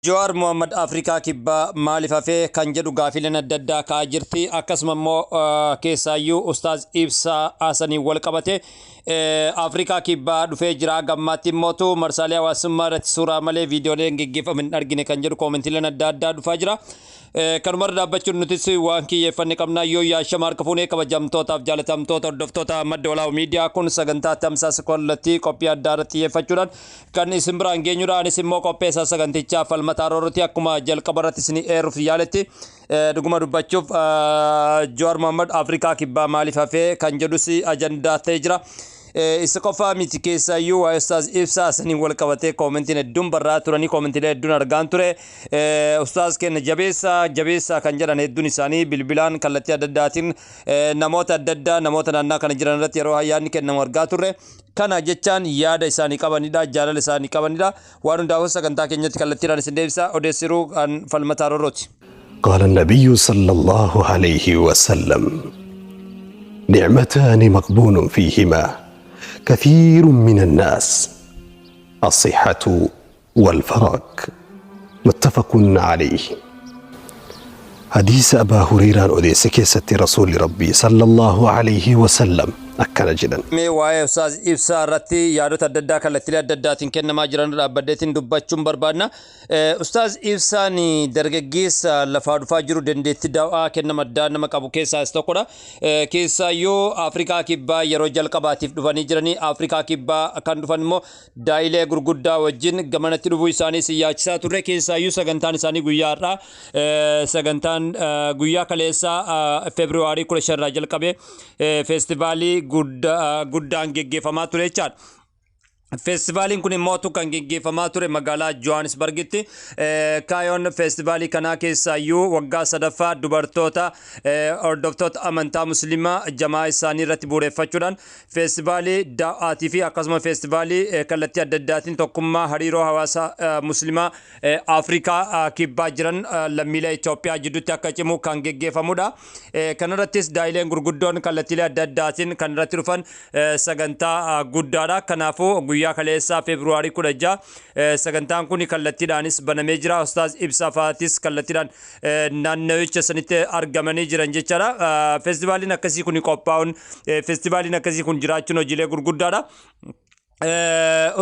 Jawaar Mohaammed Afrikaa Kibbaa maaliif hafee kan jedhu gaafileen adda addaa ka'aa jirti. Akkasuma immoo keessaayyuu Ustaaz Ibsaa Hasaniin wal qabate Afrikaa Kibbaa dhufee jira. Gammaatti immootu marsaalee hawaasummaa irratti suuraa malee viidiyooleen geggeeffaman hin argine kan jedhu koomentiileen adda addaa dhufaa jira. Kanumarra dhaabbachuun nutis waan kiyyeeffanne qabna. Yoo yaashama harka fuunee, kabajamtootaaf jaalatamtoota hordoftoota Madda Walaabuu Miidiyaa, kun sagantaa tamsaasa kallattii qophii addaa irratti xiyyeeffachuudhaan kan isin biraan geenyudha. Anis immoo qopheessaa sagantichaa Falmataa Rooroti. Akkuma jalqaba irratti isin eeruuf yaaletti, dhuguma dubbachuuf Jawaar Mohaammed Afrikaa Kibbaa maaliif hafee kan jedhus ajandaa ta'ee jira. Isa qofaa miti, keessaayyuu waa'ee Ustaaz Ibsaa Hasaniin wal qabatee koomentiin hedduun barraa turanii, koomentiilee hedduun argaan ture. Ustaaz keenya jabeessaa jabeessaa kan jedhan hedduun isaanii bilbilaan kallattii adda addaatiin namoota adda addaa, namoota naannaa kana jiran irratti yeroo yaadni kennamu argaa turre. Kana jechaan yaada isaanii qabanidha, jaalala isaanii qabanidha. Waan hundaafuu sagantaa keenyatti kallattiidhaan isin deebisa. Odeessiruu kan Falmataa Rorrooti. قال النبي صلى الله عليه وسلم: نعمتان مغبون فيهما كثير من الناس، الصحة والفراغ. متفق عليه. حديث أبا هريرة odeesse keessatti rasuulli Rabbii صلى الله عليه وسلم akkana jedhan. Mee waa'ee Ustaaz Ibsaa irratti yaadota adda addaa kallattiilee adda addaatiin kennamaa jiran dhaabbaddeetiin dubbachuun barbaadna. Ustaaz Ibsaan dargaggeessa lafaa dhufaa jiru, dandeettii daawaa kennama addaa nama qabu keessaa isa tokkodha. Keessaayyuu Afrikaa Kibbaa yeroo jalqabaatiif dhufanii jiranii. Afrikaa Kibbaa kan dhufan immoo daa'ilee gurguddaa wajjin gamanatti dhufuu isaanii si yaachisaa turre. Keessaayyuu sagantaan isaanii guyyaa har'aa, sagantaan guyyaa kaleessaa Feebruwaarii 15 irraa jalqabee feestivaalii guddaan geggeeffamaa ture jechaadha. Feestivaaliin kun immoo kan geggeeffamaa ture magaalaa Johannesburgitti. Kaayoon feestivaalii kanaa keessaayyuu waggaa sadaffaa dubartoota hordoftoota amantaa Musliimaa jamaa isaanii irratti bu'uureffachuudhaan feestivaalii daa'aatii fi akkasuma feestivaalii kallattii adda addaatiin tokkummaa hariiroo hawaasa Musliimaa Afrikaa Kibbaa jiran lammiilee Itoophiyaa jidduutti akka cimu kan geggeeffamudha. Kanarrattis daa'ileen gurguddoon kallattiilee adda addaatiin kan irratti dhufan sagantaa guddaadha. Kanaafuu guyyaa kaleessaa Feebruwaarii 16 sagantaan kun kallattiidhaanis banamee jira. Ustaaz Ibsaa Faatis kallattiidhaan naannawicha sanitti argamanii jiran jechaadha. Feestivaaliin akkasii kun qophaa'uun, feestivaaliin akkasii kun jiraachuun hojiilee gurguddaadha.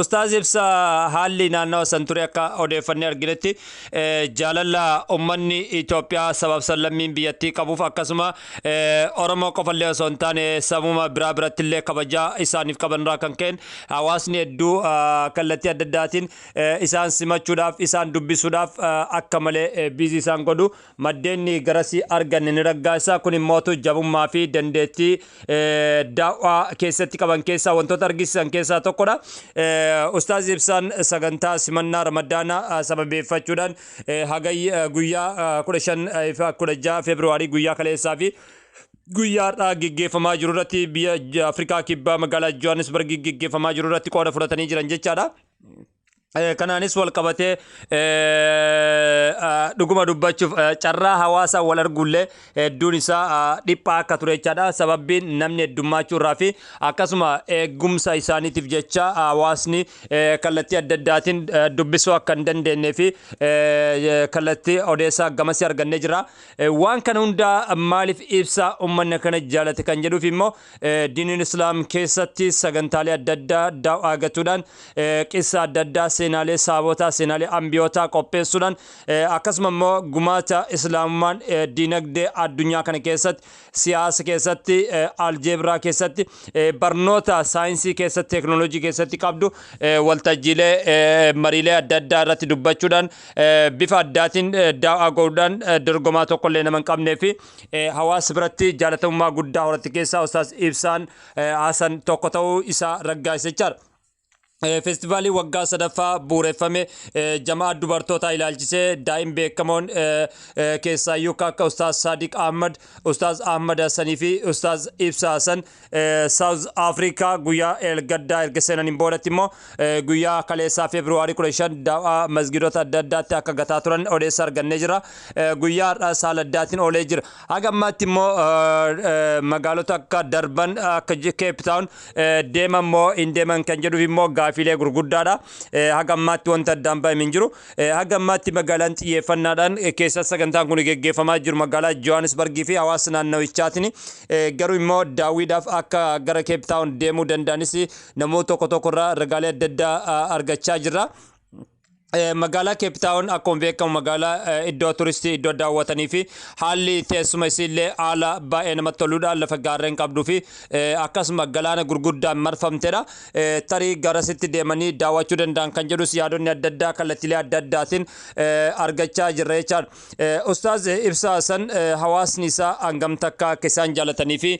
Ustaaz Ibsaa haalli naannawa san ture akka odeeffannee arginetti, jaalala uummanni Itoophiyaa sabab sablammiin biyyattii qabuuf, akkasuma Oromoo qofallee osoo hin taane sabuma biraa biratti illee kabajaa isaaniif qaban irraa kan ka'en, hawaasni hedduu kallattii adda addaatiin isaan simachuudhaaf, isaan dubbisuudhaaf akka malee busy isaan godhu maddeenni garasii arganne ni raggaasa. Kun immootu jabummaa fi dandeettii daawwaa keessatti qaban keessaa wantoota argisiisan keessaa tokkodha. Ustaaz Ibsaan sagantaa simannaa Ramadaanaa sababeeffachuudhaan hagay guyyaa 15, 16 Feebruwaarii, guyyaa kaleessaa fi guyyaa har'aa geggeeffamaa jiru irratti, biyya Afrikaa Kibbaa magaalaa Johannesburg geggeeffamaa jiru irratti qooda fudhatanii jiran jechaadha. Kanaanis wal qabatee dhuguma dubbachuuf carraa hawaasa wal arguullee hedduun isaa dhiphaa akka ture jechaadha. Sababbiin namni heddummaachuu irraa fi akkasuma eegumsa isaaniitiif jecha hawaasni kallattii adda addaatiin dubbisuu akka hin dandeenyee fi kallattii odeessaa gamasii argannee jira. Waan kana hundaa maaliif Ibsa uummanni kana jaalate kan jedhuuf immoo, diiniin Islaam keessatti sagantaalee adda addaa daawwaa gatuudhaan, qissa adda addaa, seenaalee saabotaa, seenaalee ambiyootaa qopheessuudhaan, akkasuma immoo gumaata Islaamummaan diinagdee addunyaa kana keessatti, siyaasa keessatti, aljeebraa keessatti, barnoota saayinsii keessatti, teeknooloojii keessatti qabdu waltajjiilee mariilee adda addaa irratti dubbachuudhaan, bifa addaatiin daawwaa godhuudhaan, dorgomaa tokkollee nama hin qabnee fi hawaasa biratti jaalatamummaa guddaa horate keessaa Ustaaz Ibsaan Hasan tokko ta'uu isaa raggaasise jechaadha. Feestivaalii waggaa sadaffaa bu'uureffame jamaa dubartootaa ilaalchisee daa'im beekamoon keessaayyuu akka Ustaaz Saadiq Ahmad, Ustaaz Ahmad Hassanii fi Ustaaz Ibsa Hassan South Africa guyyaa ergaddaa erga seenaniin boodatti immoo guyyaa kaleessaa Feebruwaarii 15 daawwaa masgiidota adda addaatti akka gataa turan odeessa argannee jira. Guyyaa har'aa saala addaatiin oolee jira. Haga ammaatti immoo magaalota akka Darban, akka Cape Town deeman moo hin deeman kan jedhuuf immoo gaafiilee gurguddaadha. Haga ammaatti wanta addaan bahame hin jiru. Haga ammaatti magaalaan xiyyeeffannaadhaan keessa sagantaan kun geggeeffamaa jiru magaalaa Johannesburgii fi hawaasa naannawichaatiin. Garuu immoo daawwiidhaaf akka gara Cape Town deemuu danda'anis namoota tokko tokko irraa ragaalee adda addaa argachaa jirra. Magaalaa Cape Town akkuma beekamu magaalaa iddoo turistii, iddoo daawwatanii fi haalli teessuma isiillee haala baay'ee namatti toludha. Lafa gaarreen qabduu fi akkasuma galaana gurguddaan marfamtedha. Tarii garasitti deemanii daawwachuu danda'an kan jedhus yaadonni adda addaa kallattiilee adda addaatiin argachaa jirra jechaadha. Ustaaz Ibsaa Hasan hawaasni isaa hangam takka akka isaan jaalatanii fi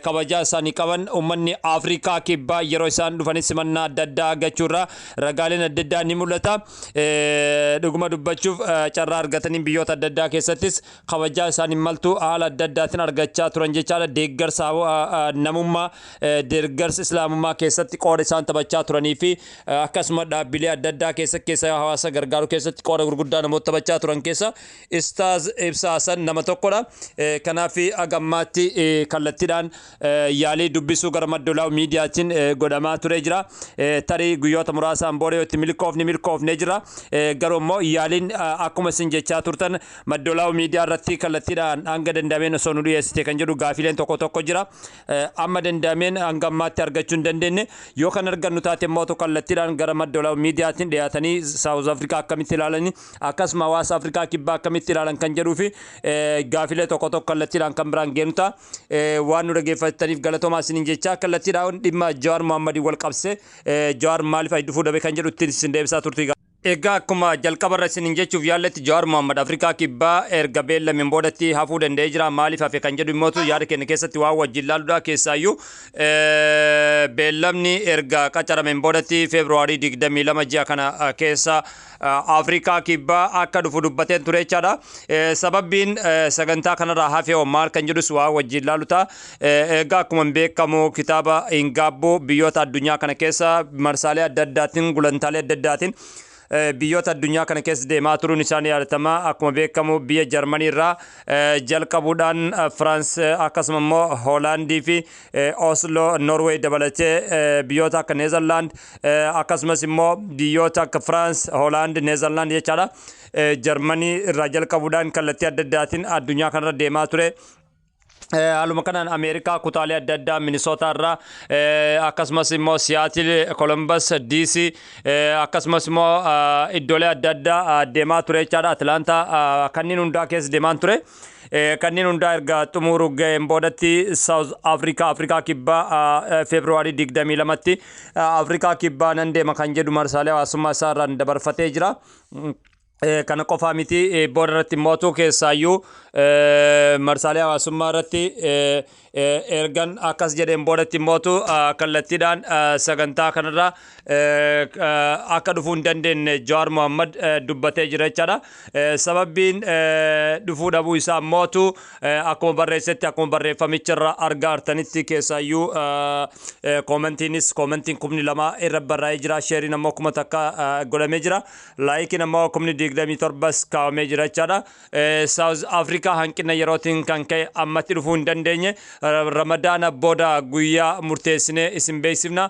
kabajaa isaanii qaban uummanni Afrikaa Kibbaa yeroo isaan dhufanis simannaa adda addaa argachuurraa ragaaleen adda addaa ni mul'ata. Dhuguma dubbachuuf, carraa argatanii biyyoota adda addaa keessattis kabajaa isaanii maltu haala adda addaatiin argachaa turan jechaadha. Deeggarsa namummaa, deeggarsa islaamummaa keessatti qooda isaan taphachaa turanii fi akkasuma dhaabbilee adda addaa keessa hawaasa gargaaruu keessatti qooda gurguddaa namoota taphachaa turan keessa Ustaaz Ibsaa Hasan nama tokkodha. Kanaaf haga ammaatti kallattiidhaan yaalii dubbisuu gara Madda Walaabuu Miidiyaatiin godhamaa ture jira. Tarii guyyoota muraasaan booda yoo itti milkoofne milkoofnee jira. Garuu immoo yaaliin akkuma isin jechaa turtan Madda Walaabuu Miidiyaa irratti kallattiidhaan hanga danda'ameen osoo nu dhiyeessite kan jedhu gaafiileen tokko tokko jira. Amma danda'ameen hanga ammaatti argachuu hin dandeenye. Yoo kan argannu taate immoo kallattiidhaan gara Madda Walaabuu Miidiyaatiin dhiyaatanii South Africa akkamitti ilaalanii, akkasuma hawaasa Afrikaa Kibbaa akkamitti ilaalan kan jedhuu fi gaafiilee tokko tokko kallattiidhaan kan biraan geenu ta'a. Waan nu dhaggeeffataniif galatoomaa isiniin jechaa, kallattiidhaan dhimma Jawaar Mohammadii wal qabse, Jawaar maaliif achi dhufuu dhabe kan jedhu ittiin isin deebisaa turtii. Egaa akkuma jalqabarra isiniin jechuuf yaalletti, Jawaar Mohammad Afrikaa Kibbaa erga beellameen boodatti hafuu danda'ee jira. Maaliif hafe kan jedhu immoo yaada keenya keessatti waan wajjin laaludha. Keessaayyuu beellamni erga qacarameen boodatti Feebruwaarii 22 ji'a kana keessa Afrikaa Kibbaa akka dhufu dubbateen ture jechaadha. Sababbiin sagantaa kanarraa hafe hoo maal kan jedhus waan wajjin laalu ta'a. Egaa akkuma beekamu kitaaba Hin Gaabbu biyyoota addunyaa kana keessa marsaalee adda addaatiin, gulantaalee adda addaatiin biyyoota addunyaa kana keessa deemaa turuun isaanii yaadatama. Akkuma beekamu biyya Jarmanii irraa jalqabuudhaan Firaans, akkasuma immoo Hoolaandii fi Oslo Norway dabalatee biyyoota akka Neezerlaand, akkasumas immoo biyyoota akka Firaans, Hoolaand, Neezerlaand jechaadha. Jarmanii irraa jalqabuudhaan kallattii adda addaatiin addunyaa kanarra deemaa ture. Haaluma kanaan Ameerikaa kutaalee adda addaa, Minisootaa irraa, akkasumas immoo Siyaatil, Columbus, DC, akkasumas immoo iddoolee adda addaa deemaa ture jechaadha. Atlaantaa kanneen hundaa keessa deemaan ture. Kanneen hundaa erga xumuru ga'een boodatti South Africa, Afrikaa Kibbaa, Feebruwaarii 22tti Afrikaa Kibbaa nan deema kan jedhu marsaalee hawaasummaa isaa irraan dabarfatee jira. Kana qofaa miti, booda irratti mootuu keessaayyuu marsaalee hawaasummaa irratti ergan akkas jedheen boodatti mootu kallattiidhaan sagantaa kanarra akka dhufuu hin dandeenye Jawaar Mohammad dubbatee jira jechaadha. Sababbiin dhufuu dhabuu isaa mootu akkuma barreessetti, akkuma barreeffamicha irra argaa jirtanitti, keessaayyuu koomentiinis koomentiin 2000 irra barraa'ee jira. Sheeriin ammoo 1000 godhamee jira. Laayikiin ammoo 27,000 kaawwamee jira jechaadha. South Africa hanqina yerootiin kan ka'e ammatti dhufuu hin dandeenye. Ramadaana booda guyyaa murteessinee isin beeksifna.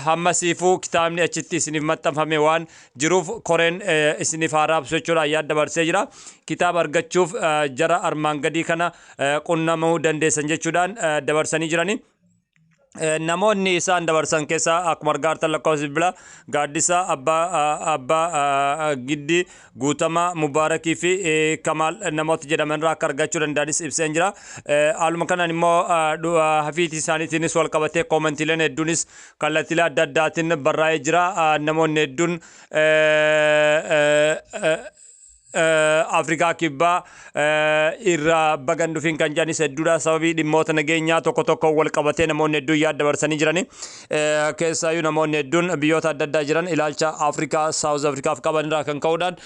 Hamma siifuu kitaabni achitti isiniif maxxanfame waan jiruuf koreen isiniif haa raabsu jechuudha yaada dabarsee jira. Kitaaba argachuuf jara armaan gadii kana qunnamuu dandeessan jechuudhaan dabarsanii jirani. Namoonni isaan dabarsan keessa akkuma argaa jirtan lakkoofsa bilbilaa Gaaddisa Abbaa Giddi, Guutamaa Mubaarakii fi Kamaal namoota jedhaman irraa akka argachuu danda'anis ibseen jira. Haaluma kanaan immoo hafiitii isaaniitiinis wal qabatee koomentiileen hedduunis kallattiilee adda addaatiin barraa'ee jira. Namoonni hedduun Afrikaa Kibbaa irraa bagan dhufin kan jedhanis hedduudha. Sababii dhimmoota nageenyaa tokko tokko wal qabatee namoonni hedduun yaada dabarsanii jirani. Keessaayyuu namoonni hedduun biyyoota adda addaa jiran ilaalcha Afrikaa South Afrikaaf qaban irraa kan ka'uudhaan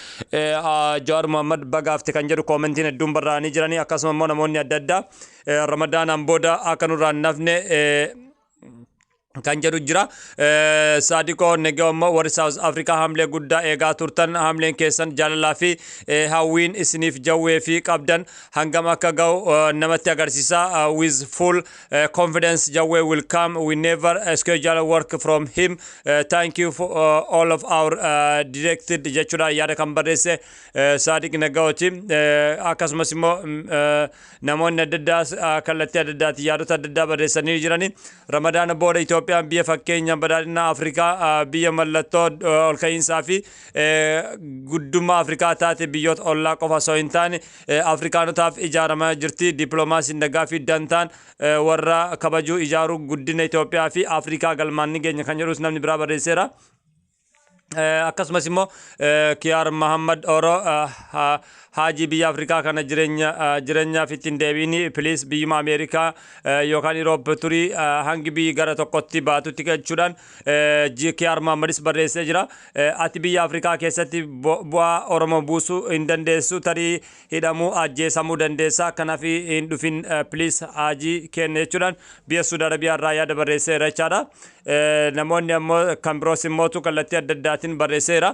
Jawaar Mohammad bagaafte kan jedhu koomentiin hedduun barraa'anii jirani. Akkasuma immoo namoonni adda addaa Ramadaanaan booda akka nurraa hin nafne Kan jedhu jira. Saadiqoo Negee immoo warri South Africa hamlee guddaa eegaa turtan, hamleen keessan jaalalaa fi hawwiin isiniif jawwee fi qabdan hangam akka ga'u namatti agarsiisa. With full confidence Jawwee will come. We never schedule work from him. Thank you for all of our directed jechuudha yaada kan barreesse Saadiq Nagawooti. Akkasumas immoo namoonni adda addaa kallattii adda addaatti yaadota adda addaa barreessanii jirani. Ramadaana booda Itoophiyaan biyya fakkeenya badhaadhina Afrikaa, biyya mallattoo ol ka'iinsaa fi guddummaa Afrikaa taate, biyyoota ollaa qofa osoo hin taane Afrikaanotaaf ijaaramaa jirti. Dippiloomaasiin nagaa fi dantaan warra kabajuu ijaaruu guddina Itoophiyaa fi Afrikaa galmaan ni geenya kan jedhus namni biraa barreesseera. Akkasumas immoo Kiyaar Mahammad Oro, haajii biyya Afrikaa kana jireenya jireenyaaf ittiin deebiini, please biyyuma Ameerikaa yookaan Europe turii hangi biyyi gara tokkotti baatutti jechuudhaan Kiyaar Mahammadis barreessee jira. Ati biyya Afrikaa keessatti bu'aa Oromoo buusuu hin dandeessu, tarii hidhamuu, ajjeesamuu dandeessa, kanaaf hin dhufin please haajii kenna jechuudhaan biyya Suudi Arabiyaa irraa yaada barreesseera jechaadha. Namoonni ammoo kan biroos immootu kallattii adda addaatiin barreesseera.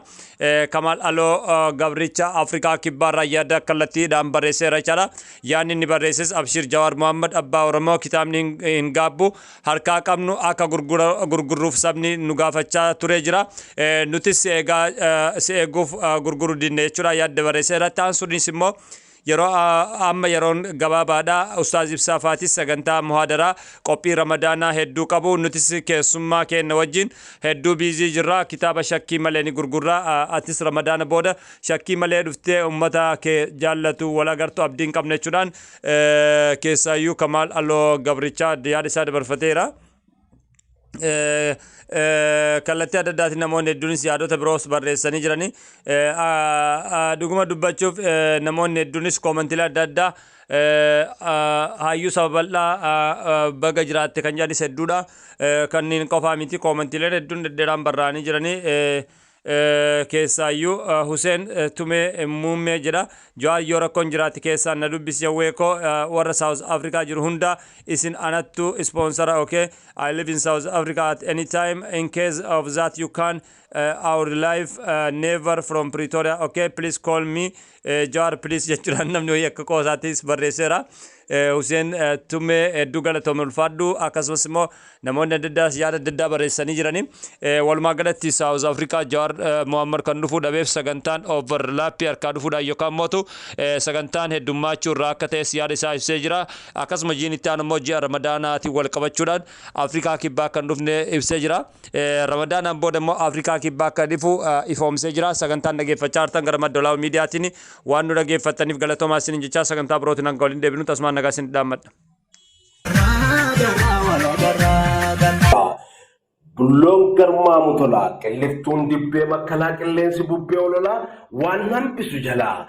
Kamaal Aloo Gabricha Afrikaa Kibbaa irraa yaada kallattiidhaan barreesseera jechaadha. Yaadni inni barreesses, Abshir Jawaar Muhammad Abbaa Oromoo, kitaabni hin gaabbu, harkaa qabnu akka gurgurruuf sabni nu gaafachaa ture jira. Nutis eegaa si eeguuf gurguruu dinne jechuudha yaadda barreesseera. Taansuunis immoo yeroo amma yeroon gabaabaadha. Ustaaz Ibsaa Faatis sagantaa muhaadaraa qophii Ramadaanaa hedduu qabu. Nutis keessummaa keenya wajjin hedduu busy jirra. Kitaaba shakkii malee ni gurgurra. Atis Ramadaana booda shakkii malee dhuftee ummata kee jaallatu wal agartu abdiin qabna jechuudhaan keessaayyuu Kamaal Aloo Gabrichaa yaada isaa dabarfateera. Kallattii adda addaatiin namoonni hedduunis yaadota biroos barreessanii jirani. Dhuguma dubbachuuf namoonni hedduunis commentiilee adda addaa hayyuu saba bal'aa baga jiraatte kan jedhanis hedduudha. Kanneen qofaa miti, commentiileen hedduun dhedheeraan barraa'anii jiranii. Keessaayyuu Huseen Tumee Muummee jedha. Jawaar, yoo rakkoon jiraate keessaan na dubbisi. Jawwee koo, warra South Africa jiru hunda isin anattu sponsora, okay? I live in South Africa. At any time in case of that you can our life never from Pretoria, okay? Please call me, Jawaar, please jechuudhaan namni wayii akka qoosaattis barreesseera. Huseen Tumee, hedduu galatoome, ulfaadhu. Akkasumas immoo namoonni adda addaas yaada adda addaa barreessanii jirani. Walumaa galatti South Africa Jawaar Muhammad kan dhufuu dhabeef sagantaan overlapii harkaa dhufuudhaan yookaan mootu sagantaan heddummaachuu irraa akka ta'es yaada isaa ibsee jira. Akkasuma jiin itti aanu immoo ji'a Ramadaanaatiin wal qabachuudhaan Afrikaa Kibbaa kan dhufne ibsee jira. Ramadaanaan booda immoo Afrikaa Kibbaa akka dhufu ifoomsee jira. Sagantaan dhageeffachaa jirtan gara Madda Walaabuu Miidiyaatiin waan nu dhageeffattaniif galatoomaa isiniin jechaa, sagantaa birootiin hanga waliin deebinu tasumaan nagaa isin dhaammadha. Bulloon garmaamu tolaa, qilliftuun dibbee makkalaa, qilleensi bubbee ololaa waan hambisu jalaa.